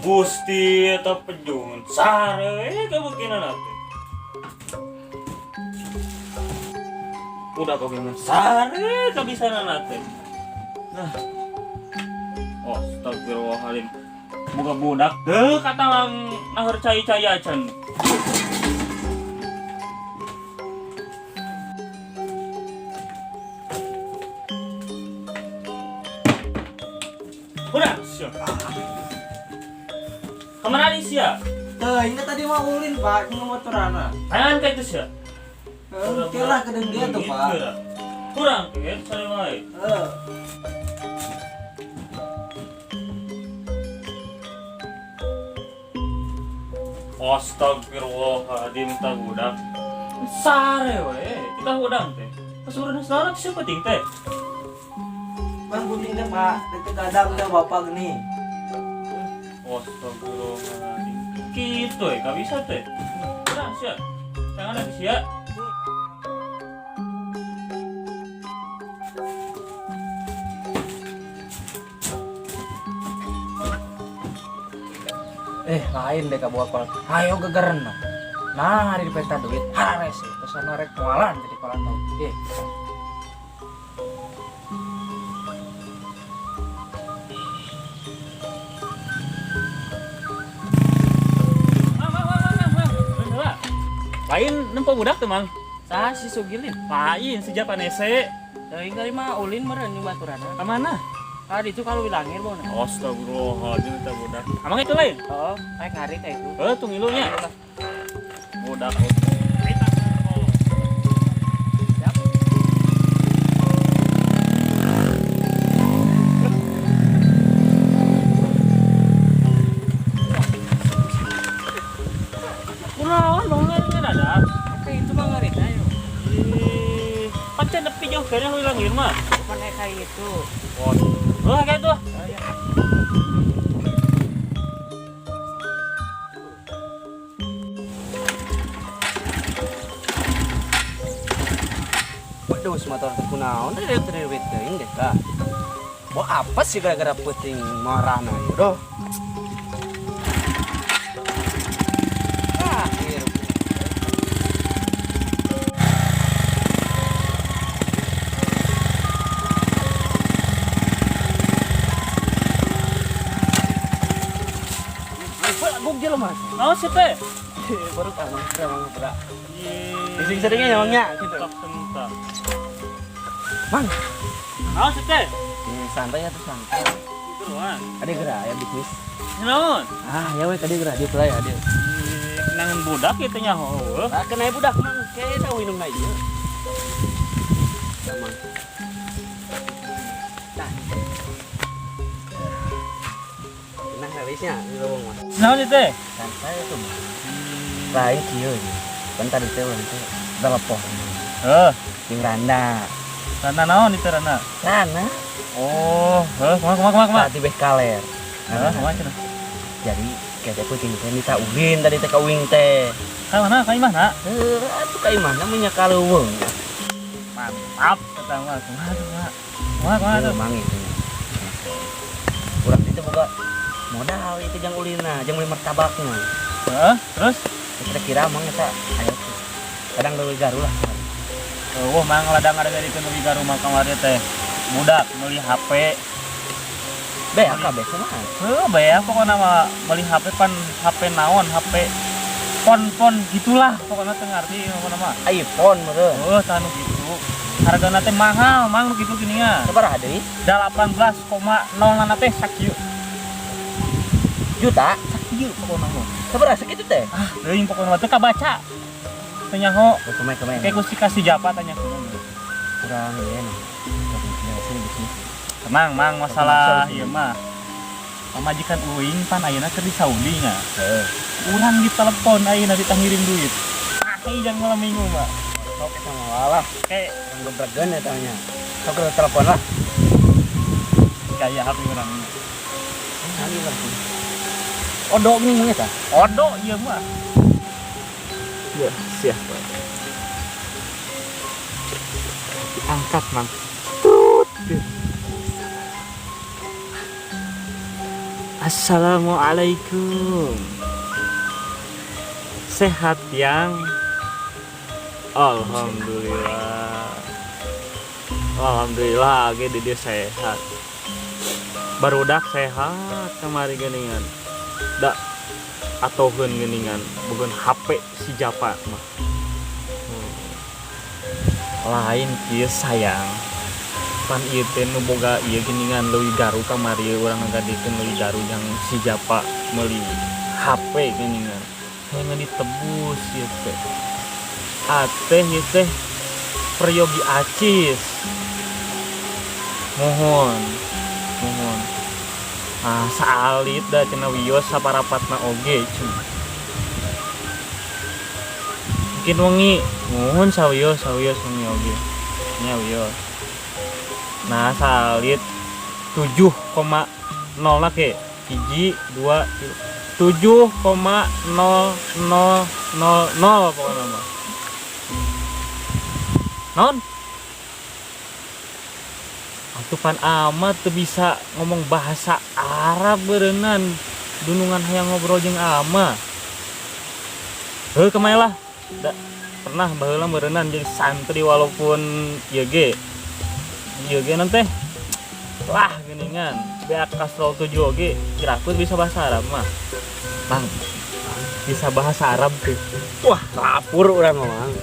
Gusti eta pejungan sare kemungkinan teh. Udah kemungkinan sare kabisana teh. Nah. Oh, astagfirullahaladzim. Boga budak teu katalang naheur cai-cai acan. Udah, siap. Kemana nih sia? Teuing tadi mah ulin, Pak, jeung motorana. Tangan ka itu sia. Oke lah kedeng dia tuh, Pak. Kurang ke, sare wae. Heeh. Astagfirullahaladzim tah budak. Sare we, kita hudang teh. Kesuruhan selalu siapa penting teh? Bang gunting teh, Pak. Teu kadang teh bapak gini. Astagfirullahaladzim. Gitu ya, gak bisa teh. Kurang sia. Jangan lagi sia. Lain deh kabuah kolot. Ayo gegeren. Nah, hari di pesta duit, hararese. Pesan rek mualan jadi kolot tau. Eh. Mang, mang, mang, mang, mang. Bener. Lain nempo budak tuh, Mang. Saha si Sugilin? Lain sejak panese. Teuing tadi mah ulin meureun jeung baturana. Ka mana? Ah itu kalau wilangir bona. Astagfirullahaladzim tah budak. Amang itu lain? Oh, kayak ngarit ka itu. Eh, tuh ngilunya. Budak. Siap. Kunaon bang ngarit ada? Oke, itu mah ngarit ayo. Ih, pancen nepi jauh kayaknya hilangin mah. Bukan kayak itu. Oh, oh kayak itu. Oh ya. Waduh, motor teh kunaon teh rewet teuing deh ka. Mau apa sih gara-gara puting marahna ieu doh. Ah, ieu. Gua jelema. Naon sih teh? Baru tahu, emang berat. Ih, Sering-seringnya emangnya gitu. Sentak sentak. Mang, Naon sih teh? Santai ya tuh santai. Buruan. Ada gerak ya bisnis. Naon? Ah, ya we tadi gerak di play ada. Ih, kenangan budak itu nya heueuh. Ah, kena budak mang kayak tahu minum na ieu. Mang. Nah. Nah, habisnya di leuweung mah. Naon sih teh? Santai tuh. Lain kieu. Kan tadi teh urang teh telepon. Heuh, Jeung randa. rana naon itu rana? Rana. Oh, heuh, kumaha kumaha kumaha kumaha. Tadi beh kaler. Heuh, kumaha cenah? Jadi kayak kucing teh minta ulin tadi teh ka uing teh. Ka mana? Ka imahna? Heuh, atuh ka imahna mah nya ka leuweung. Mantap kata mah. Kumaha kumaha. Kumaha kumaha tuh. Mang itu. Urang itu boga modal itu jang ulina, jang beli martabakna. Heeh, terus kira-kira mang eta ayo tuh. Kadang leuwih garu lah. Wah, mang ladang ada dari leuwih garu mah kamari teh. Budak meuli HP. Beak kabeh kumaha? Heuh, beak pokona mah meuli HP pan HP naon, HP pon-pon gitulah pokona teu ngarti pokona mah. iPhone meureun. Heuh, tah nu kitu. Hargana teh mahal mang nu kitu gini ya. Sabaraha deui? 18,0 nana teh sakieu. Juta? Sakieu pokona mah. Sabaraha sakitu teh? Ah, teuing pokona mah teu kabaca. Teu nyaho. Oh, kumaha kumaha. Kayak ku si kasih japa tanya kumaha. Kurang ieu nih. Bisnis. Tenang mang masalah ieu mah. Pamajikan uing pan ayeuna keur di Saudi nya. Heeh. Urang ditelepon ayeuna ditangirim duit. Ah, jangan malam minggu mah. Sok sama walah. Kayak Urang gebregeun eta nya. Sok ke telepon lah. Kayak HP urang. Nangis lah. Odo gini mah eta. Odo ieu mah. Ya, siap. Diangkat, Mang. Tut. Assalamualaikum. Sehat yang? Alhamdulillah. Alhamdulillah ge di dieu sehat. Barudak sehat kamari geuningan. Da atoheun geuningan boga HP si Japa mah. Lain kieu sayang. Pan ieu teh nu boga ieu geuningan leuwih garu kamari urang ngagadikeun leuwih garu jang si Japa meuli HP geuningan. Hayang ditebus ieu teh. Ateh ieu teh peryogi acis. Mohon. Mohon. Ah, saalit da cenah wios saparapatna oge cenah. Mungkin wengi, mohon sawios sawios wengi oge. Nya wios. Nah, salit 7,0 lah ke. 1 2 7,0000 pokoknya mah. Non? Atuh pan amat teu bisa ngomong bahasa Arab beureunan. Dunungan hayang ngobrol jeung ama. Heuh kemana lah? Da, pernah baheula meureunnan jadi santri walaupun ieu ge. Ieu ge nanti lah geuningan. Beak kastrol 7 oge kira-kira bisa bahasa Arab mah. Bang, bisa bahasa Arab tuh. Wah, lapur urang mah, Mang.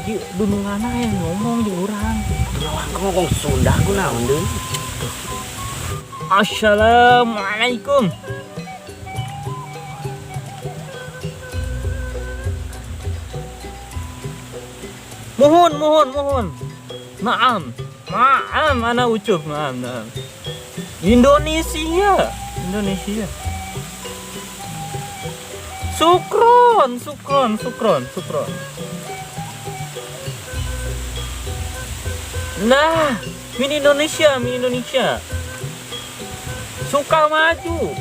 Ieu dununganna hayang ngomong jeung urang. Urang ngomong Sunda kunaon deui? Assalamualaikum. Mohon, mohon, mohon. Naam. Naam, ana ucup, naam, naam. Indonesia, Indonesia. Sukron, sukron, sukron, sukron. Nah, min Indonesia, min Indonesia. Suka maju.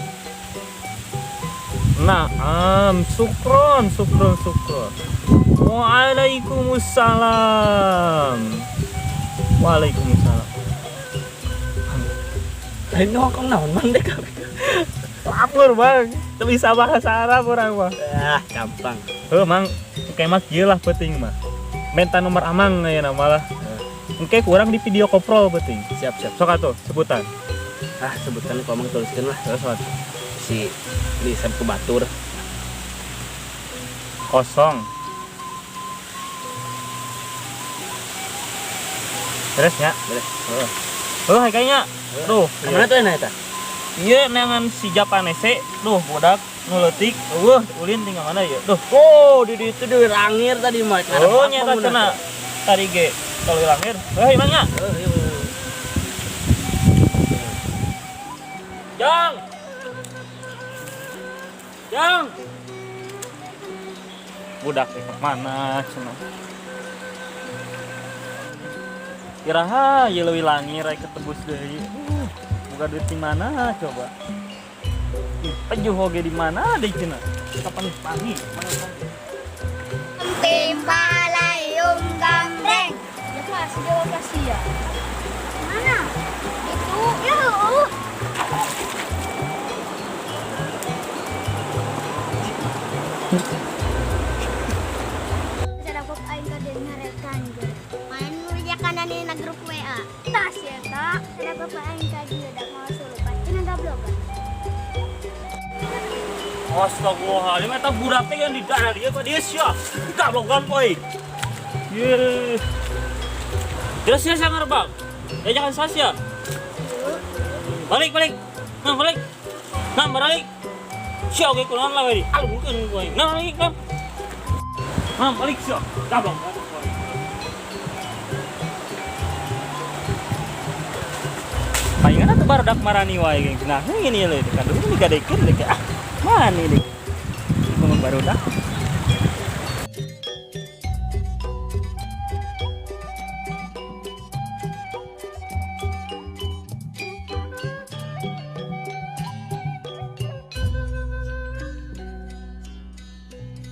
Naam, sukron, sukron, sukron. Waalaikumsalam. Waalaikumsalam. Lain ngomong naon mang dek kabeh. Lapor bang, teu bisa bahasa Arab urang mah. Ah, gampang. Heuh mang, engke mah kieu lah penting mah. Minta nomor amang ayeuna malah. Engke kurang di video koprol penting. Siap, siap. Sok atuh sebutan. Ah, sebutan ku amang tuliskeun lah. Terus sok atuh. Si di save ku batur. Kosong. Beres nya? Beres. Heeh. Heuh, kayaknya. Duh, Kemana tuh enak eta? Iya, neangan si Japanese, duh budak nu leutik, eueuh ulin tinggal mana ya? Duh. Oh, di ditu di langir tadi mah. Oh, nyata cenah. Tadi ge kalau langir. Heuh, emang nya? Heuh, ieu. Jang. Jang. Budak teh mana cenah? Iraha ieu leuwih langir rek ketebus deui. Buka duit di mana coba? Ih, pejuh oge di mana deui cenah? Kapan pangi? Timpalayung gambreng. Ya masih jawab kasih ya. Mana? Itu. Ya. Sadapok aing ka deui ngarekan ge. Main ngurijakan anu na grup WA. Tas ya ta. Sadapok aing ka dieu da mau sulupan. Cenah gablogan. Astagfirullahaladzim, eta budak teh yang di daerah dia kok dia sia. Gablogan poe. Ye. Terus sia sangar bang. Ya jangan sia. Balik balik. Nah balik. Nah balik. Sia oge kunaon lah we. Alungkeun ku aing. Nah balik nah. Nah balik sia. Gablok. Palingan atuh barudak marani wae geng. Nah, ini leuh kaduh ini gadekeun deui. Ah, mana ini? Ngomong barudak.